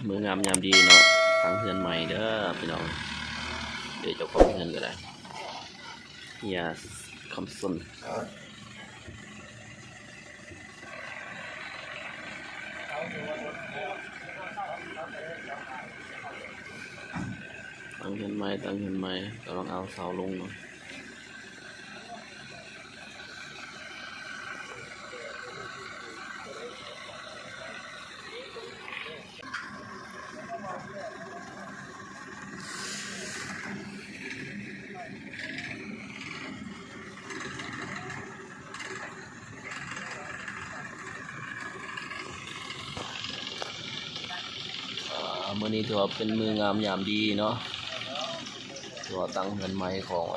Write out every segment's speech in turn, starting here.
ມື້ງາມຍາມດີເນາະ ຕັ້ງເຮືອນໃໝ່ເດີພີ່ນ້ອງ. ເດ ເຈົ້າຂອງເຮືອນກໍໄດ້ ເຮຍ ຄຳສົນ. ຕັ້ງເຮືອນໃໝ່ ຕັ້ງເຮືອນໃໝ່ ກຳລັງເອົາເສົາລົງເນາະ. ອ່າ ມື້ນີ້ຖືວ່າເປັນມື້ງາມຍາມດີເນາະ ຖືວ່າຕັ້ງເຮືອນໃໝ່ຂອງ ອ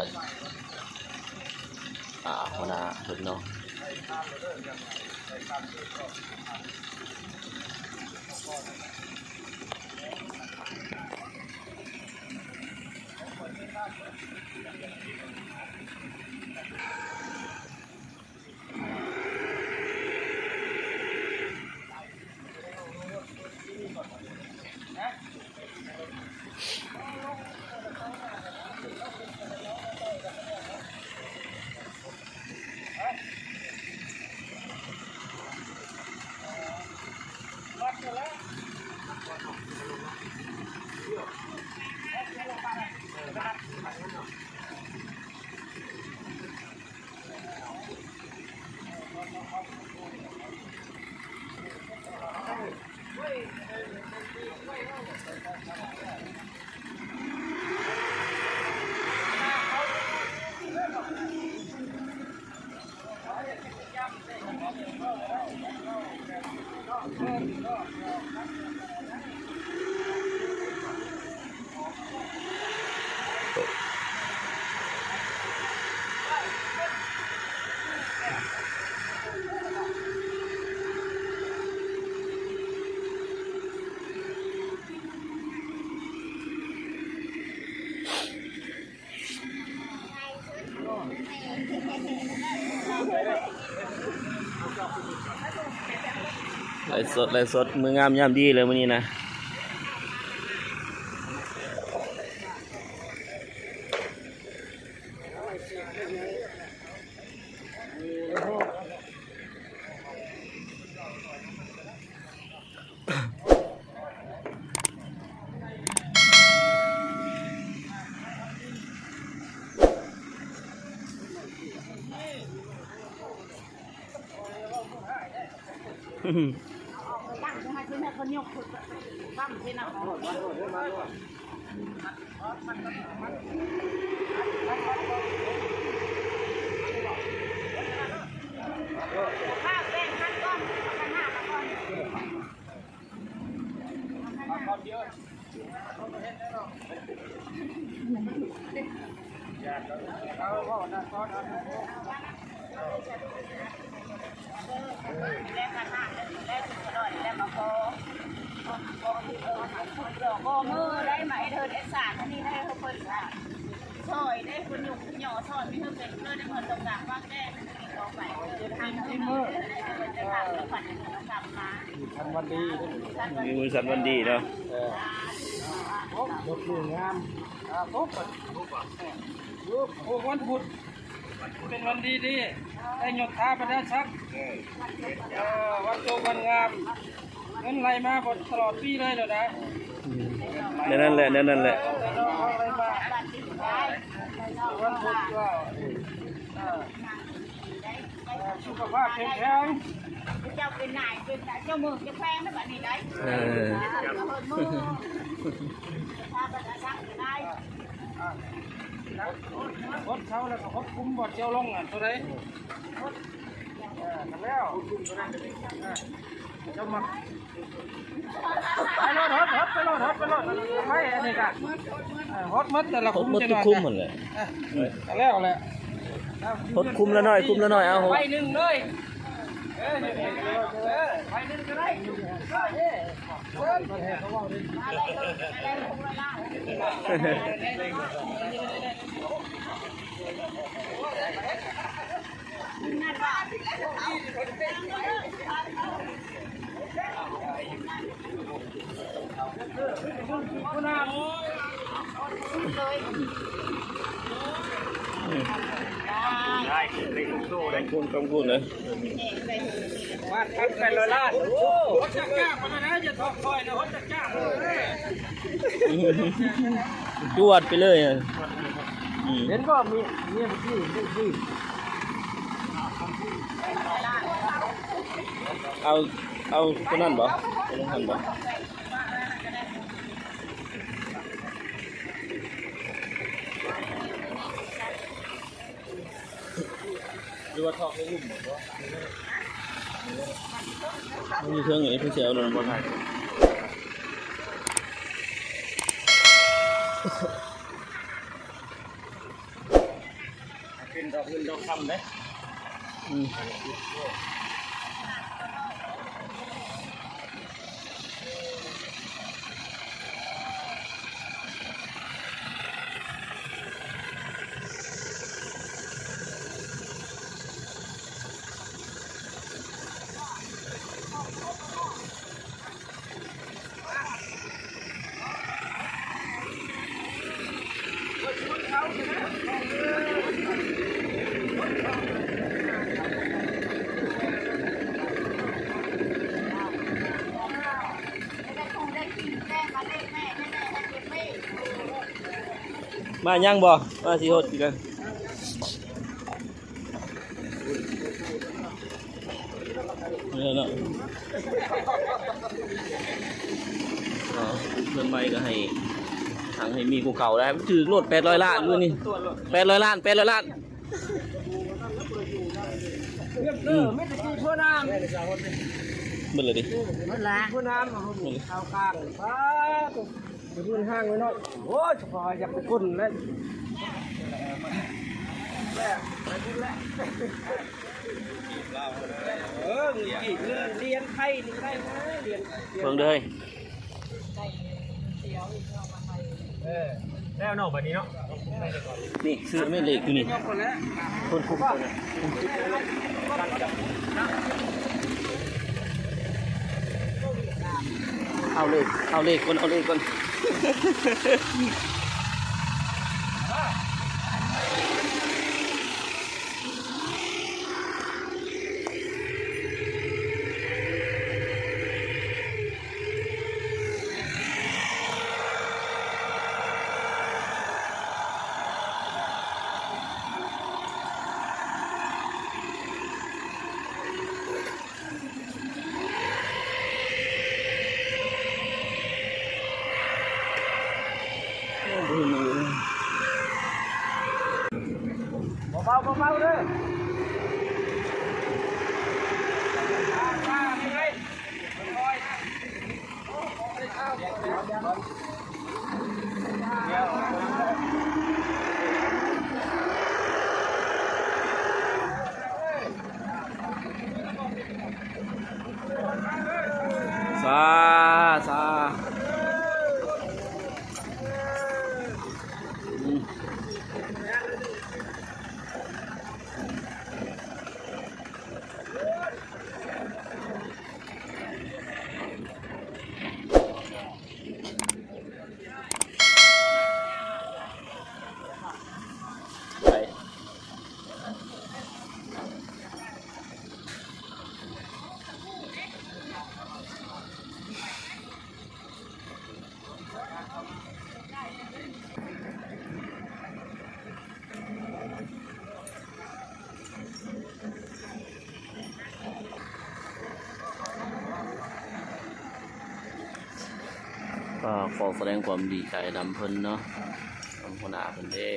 າ ຫົວໜ້າເພິ່ນເນາະ. ໄລສົດ ໄລສົດ ມື້ງາມຍາມດີເລີຍມື້ນີ້ນະ. ມື້ສັນວັນດີເນາະ ເອີ ບົດມື້ງາມ ອ່າ ຄົບ ໂອ້ ວັນພຸດ ເປັນວັນດີທີ່ໄດ້ຍົດຖາບັນດາສັກ ເອີ ວັນໂຊກວັນງາມ ເງິນໄຫຼມາຕະຫຼອດປີເລີຍແລ້ວນະ. ແນວນັ້ນແຫຼະ ແນວນັ້ນແຫຼະ. ເອີ ວັນພຸດ ເອີ ສຸຂະພາບເຂັ້ມແຂງ ເຈົ້າເປັນນາຍ ເປັນເຈົ້າເມືອງເຈົ້າແຂວງແລ້ວບັດນີ້ໄດ໋. ເອີ ເອີ ເອີ ຫົດເຊົາແລ້ວກໍຫົດຄຸມບໍ່ ເຈົ້າລົງອັນໂຕໃດ ຫົດ ເອີ ນັ້ນແລ້ວ ເຈົ້າມັກ ໄປໂລດ ຫົດ ຫົດ ໄປໂລດ ຫົດ ໄປໂລດ ໄປ ອັນນີ້ກະ ເອີ ຫົດໝົດແຕ່ລະ ຫົດໝົດທຸກຄຸມຫັ້ນແຫຼະ ເອີ ກໍແລ້ວແຫຼະ ຫົດຄຸມລະໜ້ອຍ ຄຸມລະໜ້ອຍ ເອົາ ໄປໜຶ່ງເລີຍ ເອີ ໄປໜຶ່ງກໍໄດ້ ເອີ. ເອົາ ໄດ້ ໄດ້ທຸກໂຕເດ້ ຂອບຄຸນ ຂອບຄຸນເດີ. ບາດພັນແປດຮ້ອຍລ້ານ. ໂອ້ ຫົດຈັກຈ້າງມາແລ້ວນະ ຢ່າຖອກຂ້ອຍນະ ຫົດຈັກຈ້າງ ຈວດໄປເລີຍ. ອືມ ເຫັນບໍ່ ມີ ມີ ມີ ມີ ເອົາ ເອົາຕົວນັ້ນບໍ່? ຕົວນັ້ນບໍ່? ຫຼືວ່າຖອກໃນລຸ່ມບໍ່? ມັນຢູ່ເທິງນີ້ ເພິ່ນຊິເອົາໂດນບໍ່ໄດ້. ເປັນດອກເງິນດອກຄຳເດ້. ອືມ. ມາຍັງບໍ່? ມາຊິຮອດຄືກັນ. ເອີເນາະ ເອີ ເຮືອນໃໝ່ກໍໃຫ້ ທັງໃຫ້ມີກວ່າເກົ່າໄດ້ ຖືກໂລດ ແປດຮ້ອຍລ້ານ ມື້ນີ້ ແປດຮ້ອຍລ້ານ ແປດຮ້ອຍລ້ານ. ອືມ ເບິດແລ້ວຕິ ເບິດແລ້ວ ເຂົ້າກາງ ປາດໂທ້. ໄປເບິ່ງຫ້າງໄວ້ໜ້ອຍ. ໂອ້ຍ ສະພາຢາກໄປກົ້ນແລ້ວ. ເອີ ເງິນກີບ ເງິນຫຼຽນໄທນີ້ໄດ້ນະ ຫຼຽນ ເບິ່ງເດີ້. ເອີ ແລ້ວເນາະ ບັດນີ້ເນາະ. ນີ້ ຊື້ແມ່ນເລກຢູ່ນີ້ ຄົນຄຸມຕົວນັ້ນ. ເອົາເລກ ເອົາເລກກ່ອນ ເອົາເລກກ່ອນ. ເບົາໆ ເບົາໆ ເດີ. ສາ ສາ ອືມ. ກໍຂໍສະແດງຄວາມດີໃຈນຳເພິ່ນເນາະ ນຳຫົວໜ້າເພິ່ນເດ້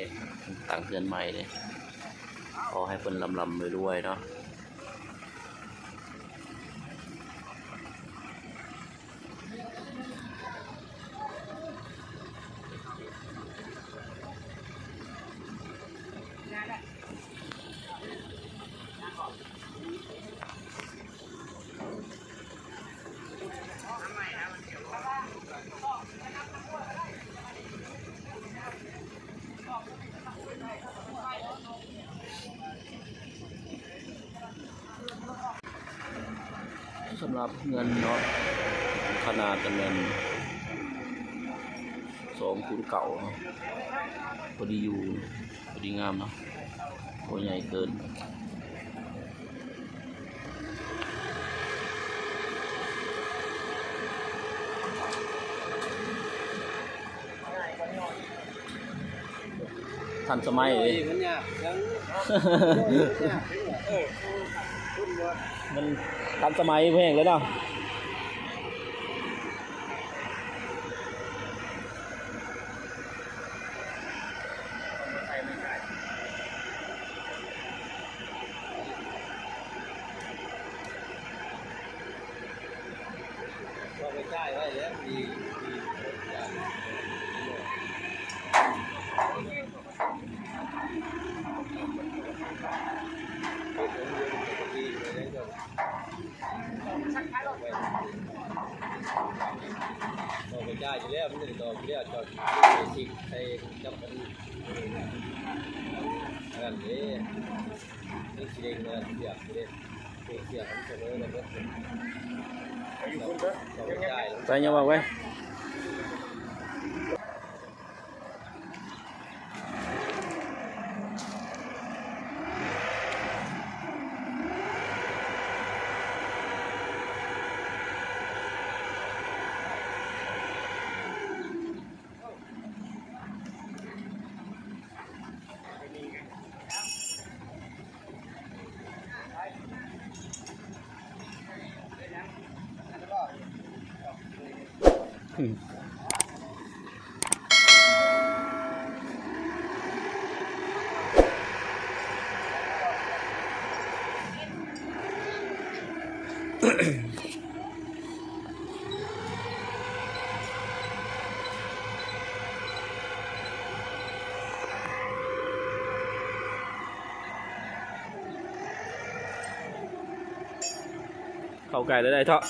ຕັ້ງເຮືອນໃໝ່ເດ້ ຂໍໃຫ້ເພິ່ນລ່ຳໆລວຍໆເນາະ. ສຳລັບເຮືອນເນາະ ຂະໜາດຈະແມ່ນ ສອງຄູນເກົ້າ ພໍດີຢູ່ ພໍດີງາມເນາະ ບໍ່ໃຫຍ່ເກີນ. ທັນສະໄໝເດ້ ມັນຍາກຫຍັງ ມັນທັນສະໄໝແຮງເລີຍເນາະ. ອອກໄປຈ່າຍຢູ່ແລ້ວ ມັນໄດ້ດອກຢູ່ແລ້ວ ຈອດຊິກໃສ່ກັບອັນນັ້ນເດ້ ມັນຊິເດ້ງເງິນເສຍເດ້ ເສຍມັນສະເໝີກັນເບິດ. ໄປຢູ່ພຸ້ນເດີ ອອກໄປຈ່າຍ ໄປຍັງວ່າໄວ້. ເຂົ້າໃກ້ແລ້ວໄດ໋ເທາະ.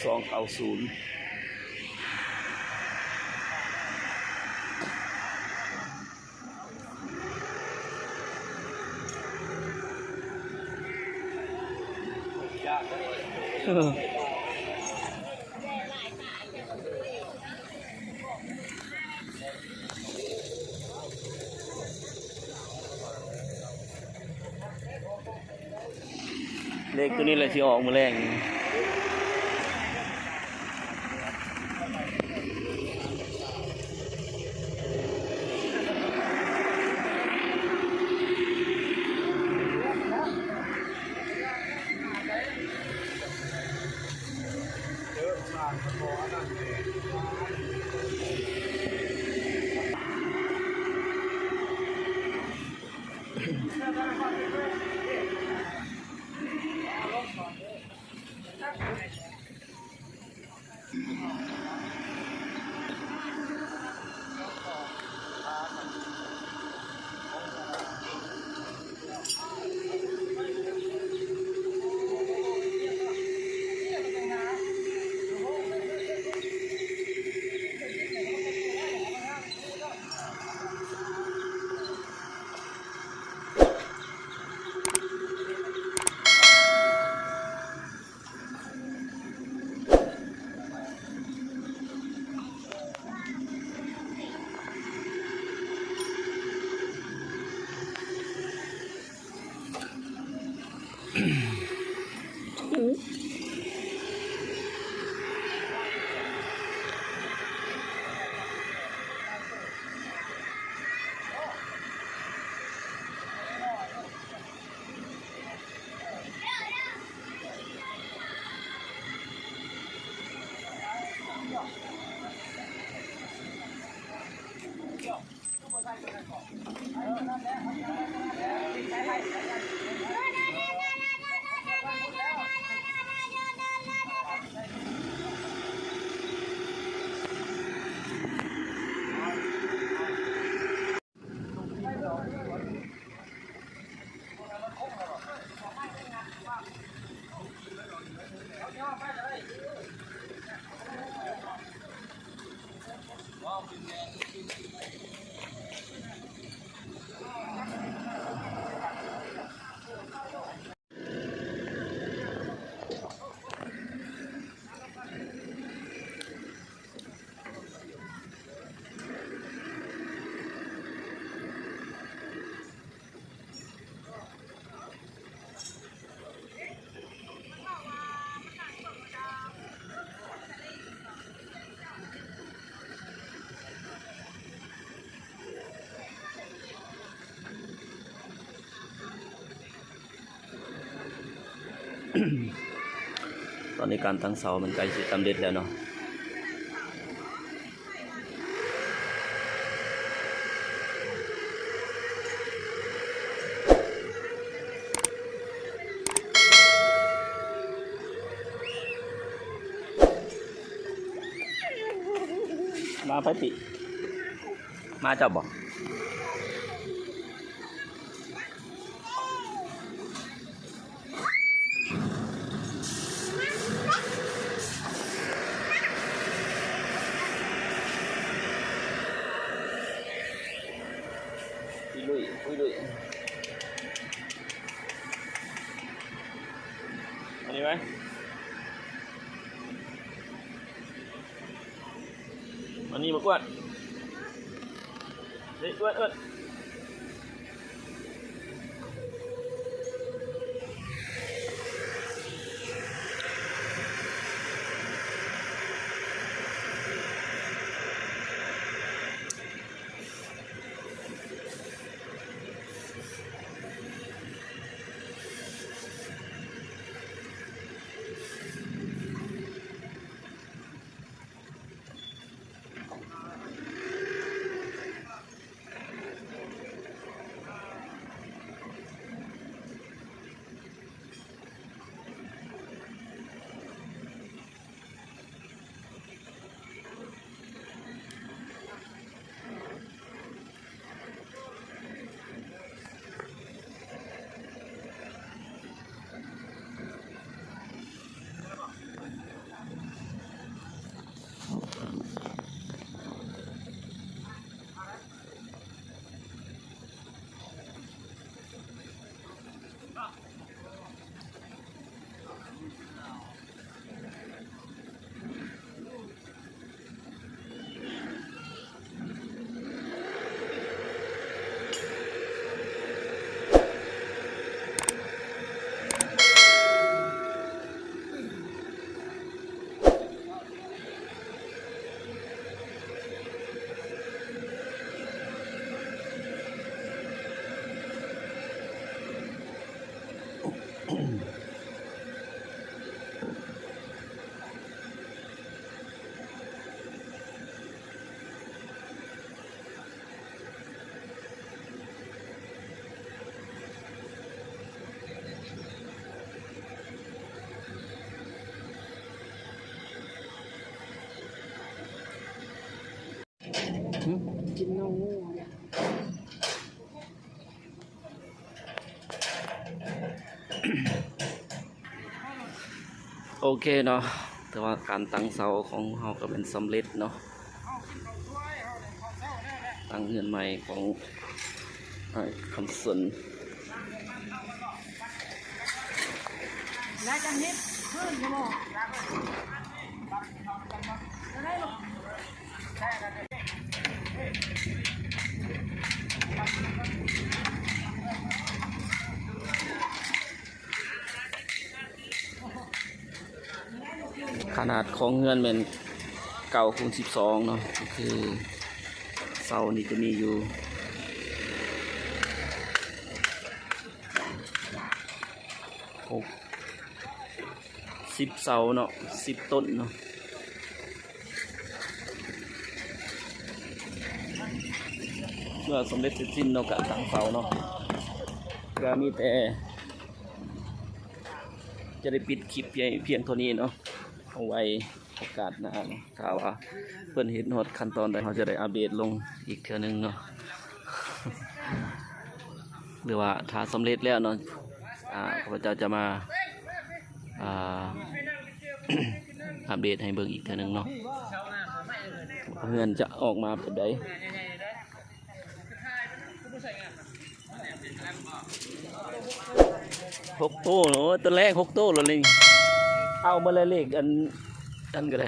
ສອງເກົ້າສູນ. ເລກໂຕນີ້ແຫຼະຊິອອກມື້ແລງ. ເ ຕອນນີ້ການຕັ້ງເສົາມັນໃກ້ຊິສຳເລັດແລ້ວເນາະ. ມາໄປຕິ ມາເຈົ້າບໍ່? ປຸຍລຸຍ ປຸຍລຸຍ ອັນນີ້ໄວ້. ມານີ້ ມາກວດ ເອີຍ ກວດ ເອີຍ. ກິນໜອງງູ. ໂອເຄເນາະ ແຕ່ວ່າການຕັ້ງເສົາຂອງເຮົາກໍແມ່ນສຳເລັດເນາະ ຕັ້ງເຮືອນໃໝ່ຂອງອ້າຍຄຳສົນ. ເ ຂະໜາດຂອງເຮືອນແມ່ນເກົ້າຄູນສິບສອງເນາະ, ກໍຄືເສົານີ້ຈະມີຢູ່ຫົກສິບເສົາເນາະ, ສິບຕົ້ນເນາະ. ເມື່ອສຳເລັດເສັດສິ້ນເນາະ ກະຕັ້ງເສົາເນາະ, ກະມີແຕ່ຈະໄດ້ປິດຄລິບພຽງ ພຽງເທົ່ານີ້ເນາະ. ເອົາໄວ້ໂອກາດໜ້າເນາະ, ຖ້າວ່າເພິ່ນເຮັດຮອດຂັ້ນຕອນໃດ ເຮົາຈະໄດ້ອັບເດດລົງອີກເທື່ອໜຶ່ງເນາະ ຫຼືວ່າຖ້າສຳເລັດແລ້ວເນາະ ອາ ຂ້າພະເຈົ້າຈະມາ ອາ ອັບເດດໃຫ້ເບິ່ງອີກເທື່ອໜຶ່ງເນາະ ເຮືອນຈະອອກມາແບບໃດ. ຫົກໂຕເນາະ, ໂຕແລກຫົກໂຕແລ້ວນີ້ ເອົາມາແລ້ວເລກອັນ ອັນກໍໄດ້.